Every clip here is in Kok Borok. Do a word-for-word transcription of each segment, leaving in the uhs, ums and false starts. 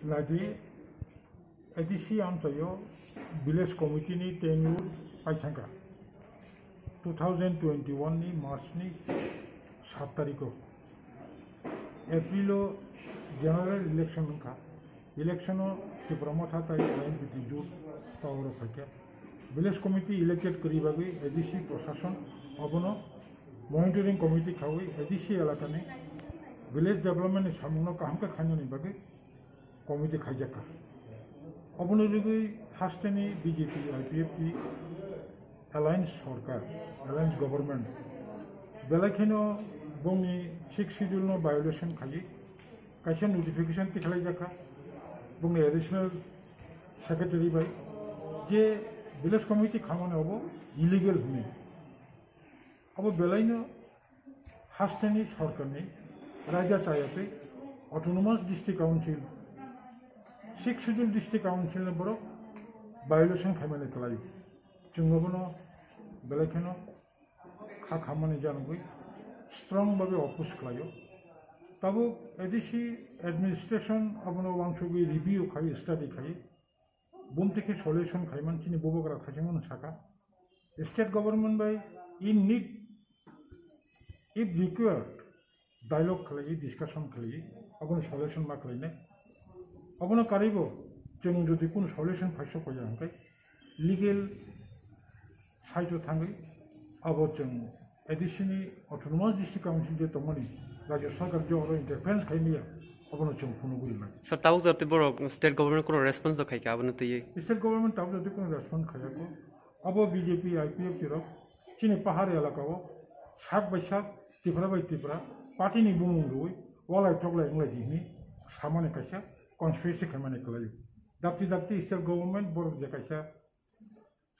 Ladi A D C amchaio village committee ni tenure paithangkha two thousand twenty-one ni March ni sat tarikh o. April o general election wngkha. Election o Tipra Motha tai I N P T jut power o phaikha. Village committee elected kwrwi bagwi A D C prosason obono monitoring committee khawi A D C elakani village development ni samungno kaham khe khainani bagwi committee khaijakha. Obono rigwi hasteni B J P I P F T alliance sorkar, alliance government belai kheno bongni sixth schedule no violation khaiwi kaisa notification tikhlaijakha bongni additional secretary bai je village committee khamani obo illegal hwnwi. Abo belaino hasteni sorkarni raida chayatwi autonomous district council, sixth schedule district council ni borok violation khaimani kwlai. Chwng obono belai kheno kha khammani janagwi strong babe oppose khlaio. Tabuk A D C administration abono wansugwi review khai, study khai, bumtwi khe solution khaiman chini bubagra thaisingmano sakha. State government bai in need, if required, dialogue khlaiwi, discussion khlaiwi, abono solution ma khlainai. Abono karwibo chwng jodi kunu solution phaisok ya hwnkhe legal side o thangwi abo chwng A D C ni autonomous district council je tongmani rajya sarkar je oro interference khaimaya abono chwng phunugwi lai. Sir, tabuk jotwi borok state government kuno response do khaikha abono twiwi? State government tabuk jotwi kuno response khayakho. Abo B J P I P F T rok chini pahar elaka o sak bai sak, Tipra bai Tipra party ni bumung rwi walai toklai wnglai di hwnwi samani kaisa conspiracy khaimani kwlaio. Dapti dapti state government borok je kaisa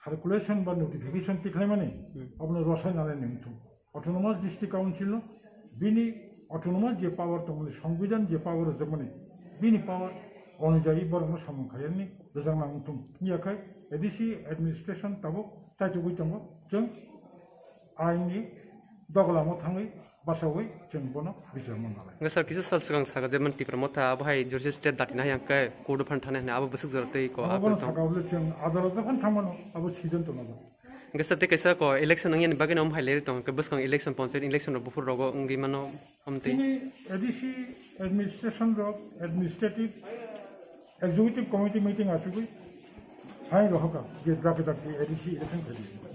circulation ba notification tikhlaimani abono rosai nalai ni wngthung. Autonomous District Council no bini autonomous je power tongmani, Songbidan je power rwjakmani, bini power onujayi borokno samung khaiyani rwjakna wngthung. Yakhai A D C administration tabuk chaitugwi tongo, chwng aini dogalamo thangwi basawi chwng bono bichar manna lai. Hwnkhe sir, kisa sal swkang saka jemon Tipra Motha abo hai Georgia state datina hai hwnkhe court o phan thani hwnwi abo bwswk jora tei ko Abo abo bono tong. Saka ble chwng adalot o phan thangmano abo season to nago. Hwnkhe sir, tei kaisa ko election wngyani bagwi no hai leri tong, hwnkhe bwskang election, panchayat election rok buphur rogo wngwi mano amtwi. Chini A D C administration rok administrative executive committee meeting achugwi hai rohoka je daki daki A D C election khaidi.